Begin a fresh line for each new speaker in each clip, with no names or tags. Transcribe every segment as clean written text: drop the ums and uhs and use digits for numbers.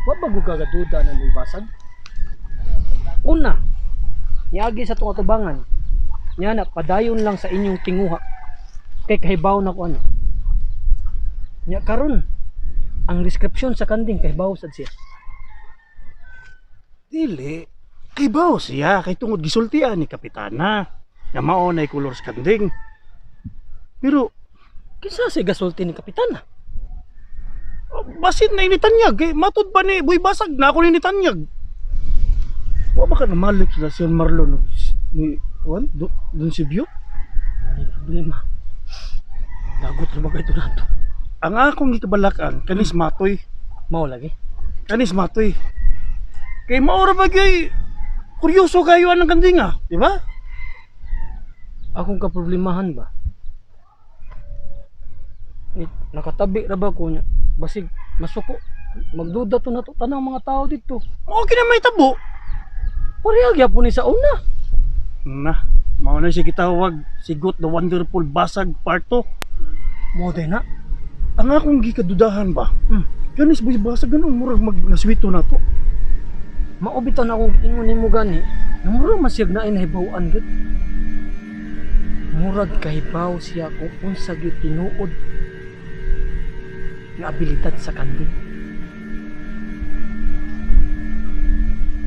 Wa ba gud kagaduda na mo'y basag? Una, niagi sa itong atubangan. Nya na padayon lang sa inyong tinguha. Kay kahibaw na ko ana. Nya karon ang description sa kanding kahibaw sad siya.
Dili. Kay bawo siya kay tungod gisultian ni kapitana nga mao nay kolor sa kanding. Pero
Kinsa say gasulti ni kapitana?
Basit na initanyag kay matud pa ni Boy Basag na ako ni nitanyag. Wa ba ka namalik sila si Marlon ni Juan do, dun si Bio?
Ano yung problema? Lagot na ba kayo nato?
Ang akong gikabalakan kanis matoy,
Mao lagi.
Kanis matoy. Kay mao ra ba gyud kuryoso kayo anang kanding ah, di ba?
Akong kaproblemahan ba? Eh, nakatabi ra ba ko niya? Basig masuko. Magduda to na to tanang mga tao dito.
Mao kina may tabo.
Pareha gyapon ni sa una.
Na, mao na siya gitawag sigot the wonderful basag part 2.
Mo din na.
Ang akong gikadudahan ba? Kanis Boy Basag ganun murag mag naswito na to.
Mao bitaw na akong ingon nimo gani. Na murag masiyag na nahibaw-an gyud. Murag kahibaw siya kung unsa gyud tinuod nga abilidad sa kanding.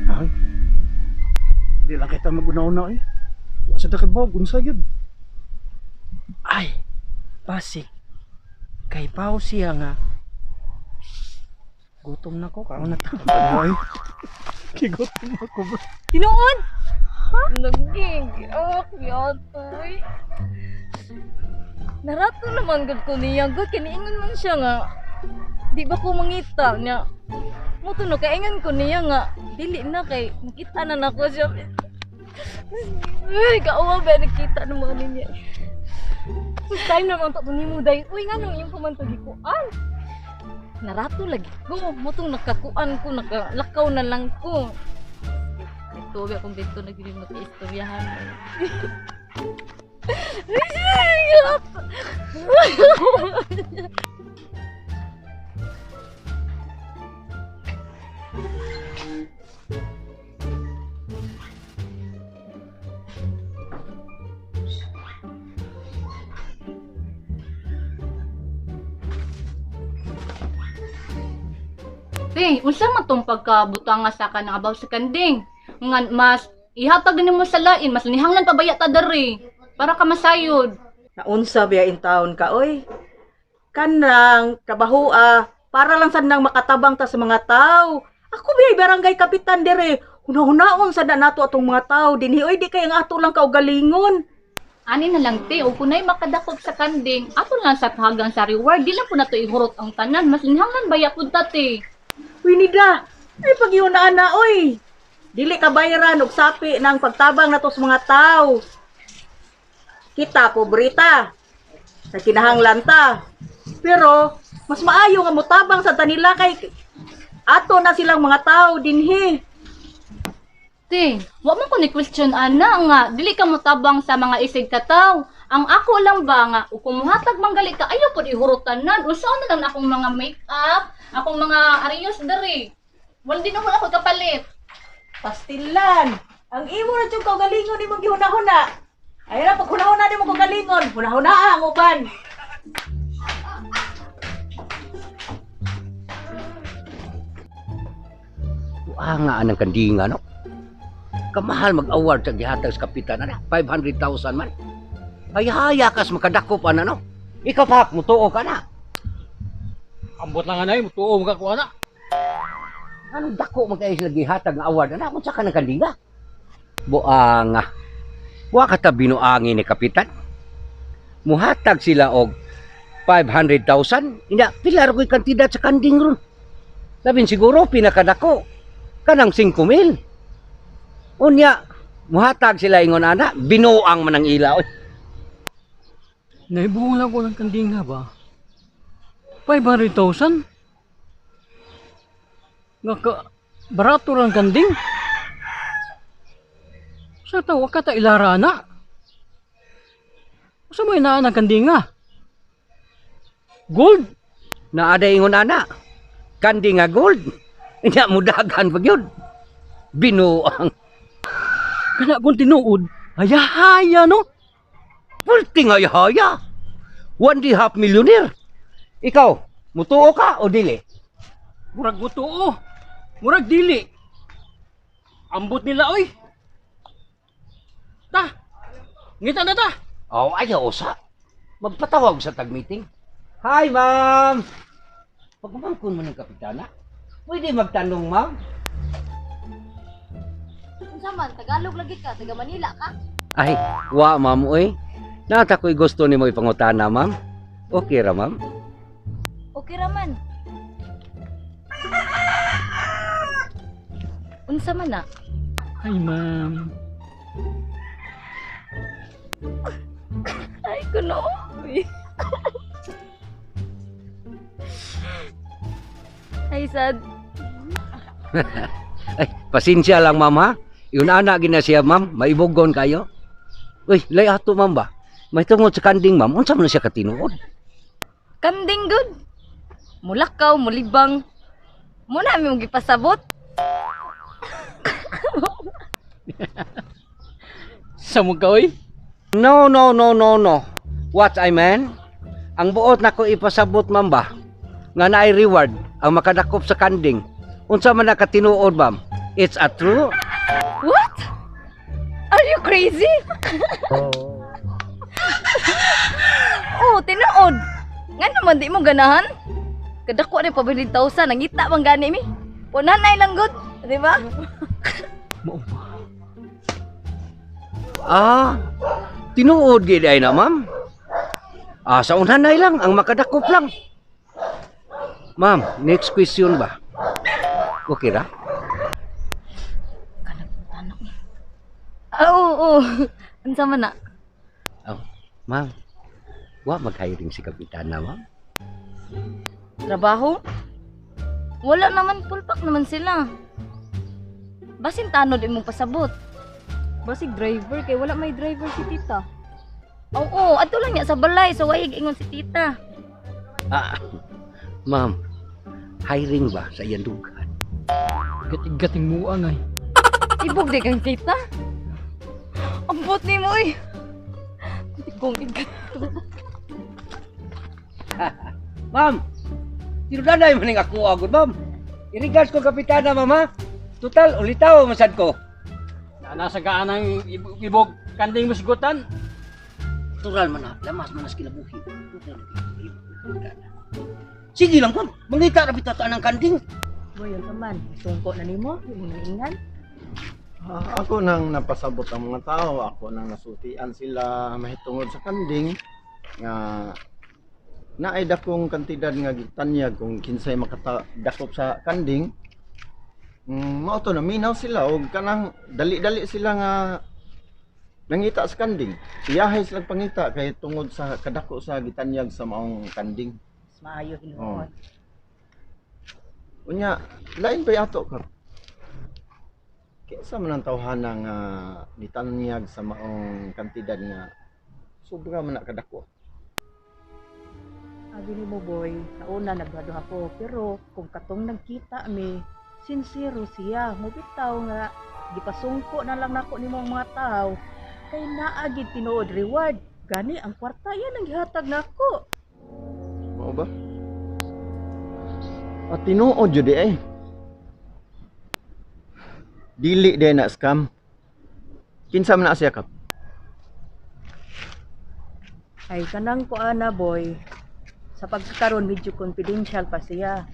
Ha? Di lang kita maguna-una eh. Wa sa dakibog unsa gyud.
Ay, basig. Kahibaw siya nga gutom na ko kaon na ta.
Ay. Kigutom ako ba?
Tinuod! Naging, oh, yatoy. Narato naman gud ko niya, gud kiniingon man siya nga. Di ba ko mangita niya? Muto no kaingon ko niya nga dili na kay nakita na nako siya. Uy, kauwa ba nakita ng mga niya. First time naman to nimo day. Uy, nganong iyong pamantog ikuan? Narato lagi ko, mutong nakakuan ko, nakalakaw na lang ko. Ito, akong dito na gini maka-istoryahan.
Te, unsa man tong pagkabutanga sa kanang abaw sa kanding? Nga mas ihatag nimo sa lain, mas nihanglan pa baya ta diri para ka masayod.
Naunsa biya in taon ka oy. Kanang trabahoa para lang sad nang makatabang ta sa mga tao. Ako biya barangay kapitan dire. Hunahunaon sad na nato atong mga tao dinhi oy, di kay ang ato lang kaugalingon.
Ani na lang te, o kunay makadakop sa kanding, ato lang sa hagang sa reward, di lang po nato ihurot ang tanan, mas nihanglan baya pud ta te.
Winida, ay pagyunaan na oy. Dili ka bayaran og sapi ng pagtabang nato sa mga tao. Kita pobreta. Sa kinahanglan ta. Pero mas maayo nga motabang sa tanila kay ato na silang mga tao dinhi.
Te, wa man ko ni question ana nga dili ka motabang sa mga isig kataw. Ang ako lang ba nga ug kung mohatag man gali ka ayaw pud ihurot tanan. Unsaon na lang akong mga make-up, akong mga ariyos diri. Wala din ako ako kapalit.
Pastilan. Ang imo na jud kaugalingon imong gihunahuna. Ay ra pag hunahuna nimo kaugalingon, hunahuna ang uban.
Nga anang kandinga no. Kamahal mag-award sa gihatag sa kapitan ana, 500,000 man. Ay haya kas makadakop ana no. Ikaw pa mutuo ka na.
Ambot lang anay, mutuo mga ko ana.
Anong dako man kay sila gihatag nga award ana kung sa ka ng kandinga? Buanga. Wa ka ta binuangi ni kapitan. Muhatag sila og 500,000. Ina, pila ra ko'y kantidad sa kanding ron. Labin siguro pinakadako kanang 5,000. Unya, muhatag sila ingon ana, binuang man ang ila oy.
Naibuong lang ko ng kandinga ba? 500,000? Nga ka, barato lang kanding? Sa tawa ka ta ilara na? Sa may naan ang kandinga? Gold?
Naada ingon ana. Kanding nga gold. Nya mudagan pag yun. Binuang.
Kana kung tinuod, haya-haya no.
Pulting haya-haya. 1.5 millionaire. Ikaw, mutuo ka o dili?
Murag butuo. Murag dili. Ambot nila oy. Ta. Ngita na ta.
Oh, ayaw usa. Magpatawag sa tag-meeting. Hi, ma'am! Pagmamangkon mo ng kapitana, pwede magtanong, ma'am?
Unsa man, Tagalog lagi ka, taga Manila ka.
Ay, wa, ma'am, oy. Nata ko'y gusto nimo ipangutana, ma'am. Okay ra, ma'am.
Okay ra man. Unsa man na?
Ay, ma'am.
Ay, kuno. Ay, sad.
Ay, pasensya lang, ma'am, ha? Yun ana gina siya, ma'am. Maibugon kayo. Uy, lay ato, ma'am ba? May tungod sa kanding, ma'am. Unsa man na siya katinuod?
Kanding good. Mulakaw, mulibang. Muna mi mong gipasabot.
Samog ka oy.
No, no, no, no, no. What I mean? Ang buot nako ipasabot, ma'am ba? Nga naay reward ang makadakop sa kanding. Unsa man na katinuod, ma'am? It's a true.
What? Are you crazy? Oh, tinuod. Nga naman di mo ganahan? Kadako ni pabilin tausa, nangita man gani mi. Punanay lang good, di ba?
Mao ba?
Ah, tinuod gid ay na, ma'am. Ah, sa unhanay lang ang makadakop lang. Ma'am, next question ba? Okay ra?
Ah, oo, oo. Unsa man na?
Oh, ma'am. Wa mag-hiring si Kapitana, ma'am.
Trabaho? Wala naman, pulpak naman sila. Basin tanod imong pasabot.
Basig driver kay wala may driver si tita.
Oo, ato lang niya sa balay, so wayig ingon si tita.
Ah, ma'am, hiring ba sa iyang dugan?
Gating-gating muang ay.
Ibog di kang tita. Ambot ni mo eh. Kong igat.
Ma'am, tinudanay man ning ako agud, ma'am. I-regards ko Kapitana, ma'am, ha? Total, ulitaw masad ko.
Nasa gaan ang ibog kanding musgutan.
Natural man na, lamas man nas kinabuhi. Sige lang kon, mangita ra bitaw ang kanding.
Boy, unsa man? Sungko na nimo, imong naingnan.
Ah, ako nang napasabot ang mga tao, ako nang nasultian sila mahitungod sa kanding nga naay dakong kantidad nga gitanyag kung kinsay makadakop sa kanding. Mao to na minaw sila og kanang dali-dali sila nga nangita sa kanding. Iyahay sila pangita kay tungod sa kadako sa gitanyag sa maong kanding.
Mas maayo hinuon.
Oh. Unya, lain pa ato ka. Kinsa man ang tawhana nga nitanyag sa maong kantidad nga sobra man na kadako.
Sabi ni mo boy, sa una nagduha ko, pero kung katong nagkita mi, sincero siya, mubitaw nga gipasungko na lang nako nimo ang mga tao kay naa gid tinuod reward. Gani ang kwarta yan ang gihatag nako.
Mao ba? At tinuod jud eh. Dili day na scam. Kinsa man na siya kap?
Ay kanang kuana boy, sa pagkakaroon medyo confidential pa siya.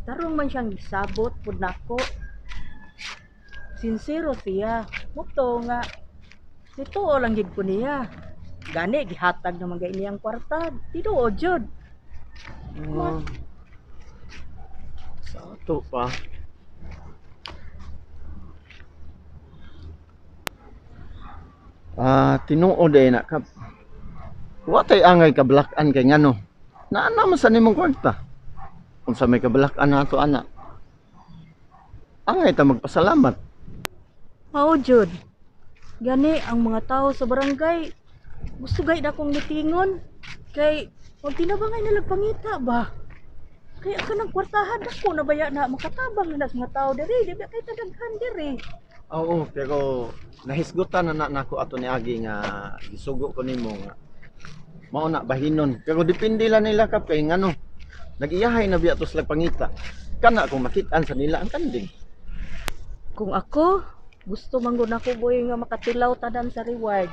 Tarong man siyang gisabot pud nako. Sincero siya. Muto nga nituo lang gid ko niya. Gani gihatag naman gay niyang kwarta. Tinuod jud.
Ah, sa ato pa. Ah, tinuod ay na kap. Wa tay angay kablakan kay ngano. Naa man sa nimong kwarta. Unsa may kablakan nato ana. Angay ta magpasalamat.
Mao jud. Gani ang mga tao sa barangay gusto gay na akong mitingon kay wag tinabangay nalag pangita ba. Kaya kanang kwartahan dako na baya na makatabang na sa mga tao diri, di ba kay kadaghan diri.
Oo, pero nahisgutan na na nako ato ni Agi nga gisugo ko nimo nga mao na bahinon. Pero depende lang nila kap kay ngano. Nag-iyahay na biya to sila pangita. Kana kung makit-an sa nila ang kanding.
Kung ako gusto man gud nako boy nga makatilaw tanan sa reward.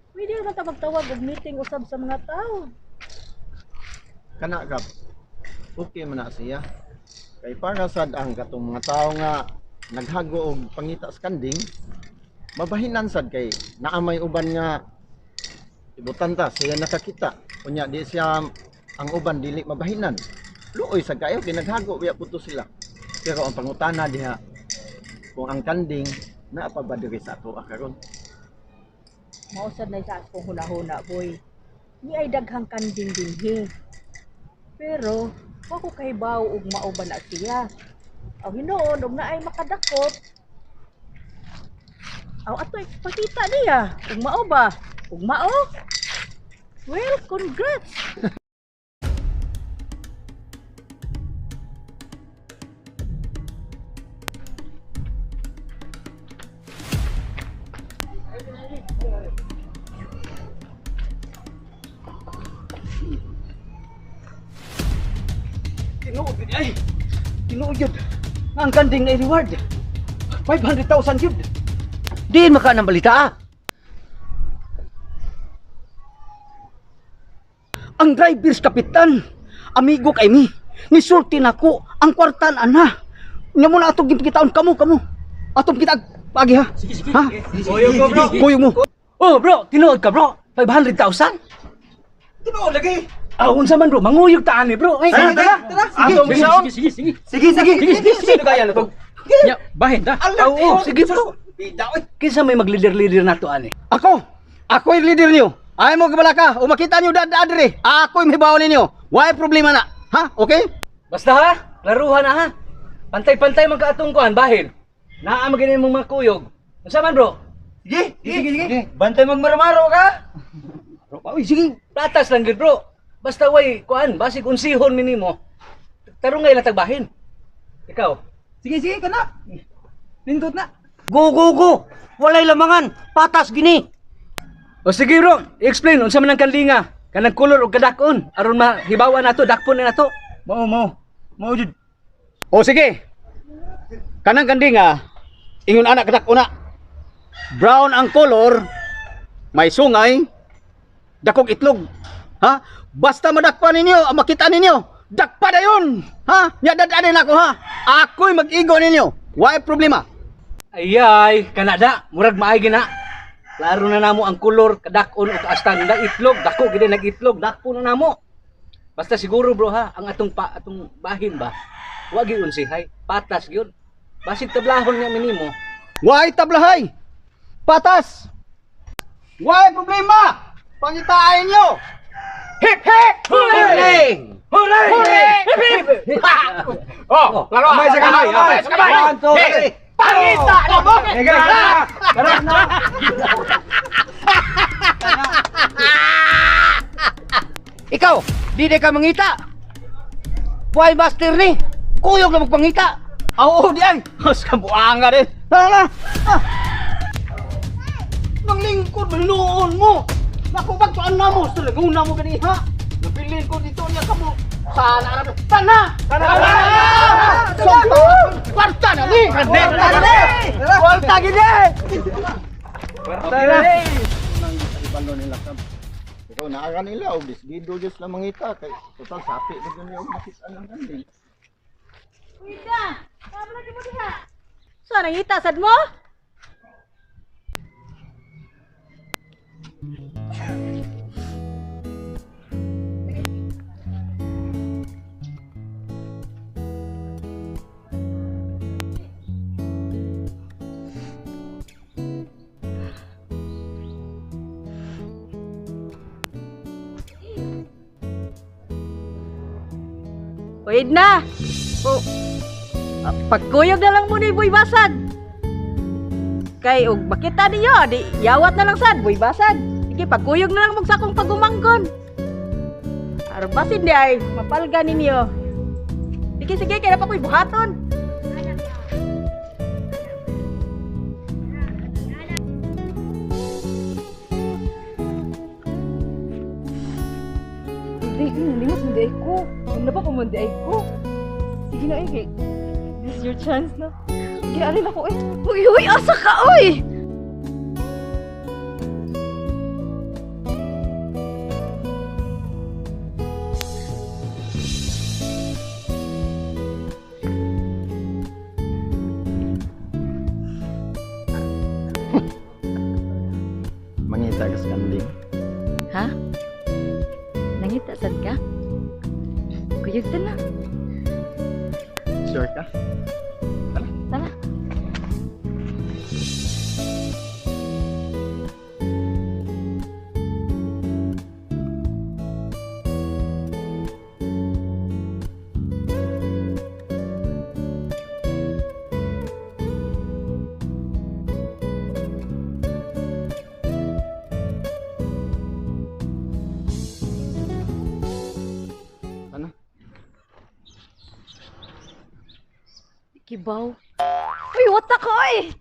Pwede naman ta magtawag og meeting usab sa mga tao.
Kana kap. Okay man na siya. Kay para sad ang katong mga tao nga naghago og pangita sa kanding, mabahinan sad kay naa may uban nga ibutan ta siya nakakita. Unya di siya ang uban dili mabahinan. Luoy sa kayo kay naghago biya puto sila. Pero ang pangutana diha kung ang kanding naa pa ba diri sa ato karon?
Mao sad na sa akong hunahuna boy. Ni ay daghang kanding dinhi. Pero wa ko kahibaw og mao ba na siya. Aw hinuon og naay makadakop. Aw ato ipakita niya ug mao ba? Ug mao? Well, congrats.
Tinuod yun ay. Tinuod yun. Nga ang kanding na reward. 500,000 yun.
Diin maka ng balita ah.
Ang drivers kapitan, amigo kay mi. Nisulti nako ang kwartan ana. Nya mo na atong gipakitaon kamo kamo. Atong kita pagi ha. Sige sige. Ha?
Kuyog mo, bro.
Kuyog mo.
Oh, bro, tinuod ka, bro. 500,000?
Tinuod lagi.
Ah, unsa man, bro? Manguyog ta ani, bro. Ay,
Tara, tara, tara. Sige,
Sige sige sige.
Sige, sige. Sige, sige. Sino kaya na to?
Nya, bahin ta.
Alert,
Oo,
eh.
sige, bro.
Bida, oy.
Kinsa may maglider-leader nato ani?
Ako, ako yung leader niyo. Ay mo kabalaka, o makita niyo dad adre. Ako yung hibaw ninyo. Why problema na? Ha? Okay?
Basta ha, klaruhan na ha. Pantay-pantay man ka atong kuan bahin. Naa man gini mong mga kuyog. Unsa man, bro?
Sige, sige, sige. Bantay magmarmaro ka.
Uy, sige.
Platas lang gid, bro. Basta way kuan, basig unsihon minimo. Tarungay lang tagbahin. Ikaw.
Sige, sige, kana. Nindot na.
Go go go. Walay lamangan, patas gini.
O sige bro, i-explain unsa man ang kandinga. Kanang kolor og kadakon aron mahibawan nato, dakpon na nato.
Mao, mao. Mao jud.
O sige. Kanang kandinga, ingon anak kadak una. Brown ang color, may sungay, dakog itlog. Ha? Basta madakpa ninyo, ang makita ninyo, dakpa na yun. Ha? Nya dadaanin ako ha. Ako'y mag-igo ninyo. Why problema?
Ayay, kanada, murag maay gina. Klaro na namo ang kolor, kadakon o kaastan na itlog, dako gid nag-itlog, dakpo na namo. Basta siguro bro ha, ang atong pa atong bahin ba. Wa gyud unsihay, patas gyud. Basig tablahon niya minimo.
Why tablahay? Patas! Why problema? Pangitain nyo! Hip hip!
Hooray! Hooray! Hip hip!
Oh, laro!
Kamay sa kamay,
Kamay sa kamay!
One, two, three.
Pangita na mo!
Tara na.
Ikaw, di na ka mangita. Why master ni? Kuyog na magpangita.
Oo, di ay! Mas kabuanga rin! Tara na! Ah. Nanglingkod, manunoon mo! Naku, pagtuan na mo! Sa laguna mo ganiha! Nabilin ko dito niya ka mo! Sana na! Sana! Sana! Sana! Kwarta na ni! Kwarta na ni! Kwarta gini!
Kwarta na.
Nang ibalo nila kap. Pero naa nila og disgido jud sila mangita kay total sapi gud nila og makit-an ang kanding.
Wida, tama lagi mo diha.
So nangita sad mo? Wait na. Oh, pagkuyog na lang mo ni Boy Basag. Kay og makita ninyo, di yawat na lang sad Boy Basag. Sige, pagkuyog na lang mo sa akong pagumangkon. Aron basin di ay mapalga ninyo. Sige, sige, kaya pa ko'y buhaton.
Hindi, nalimot mo di ay ko. Ano ba kung ay ko? Sige na, eh, kay. This is your chance na. Sige, alin ako eh.
Uy, uy, asa ka, uy!
Mangita ka sa kanding.
Ha? Nangita sad ka? Kuyog ta na.
Sure ka?
Tara.
Ano?
Kibaw. Uy, what the koy?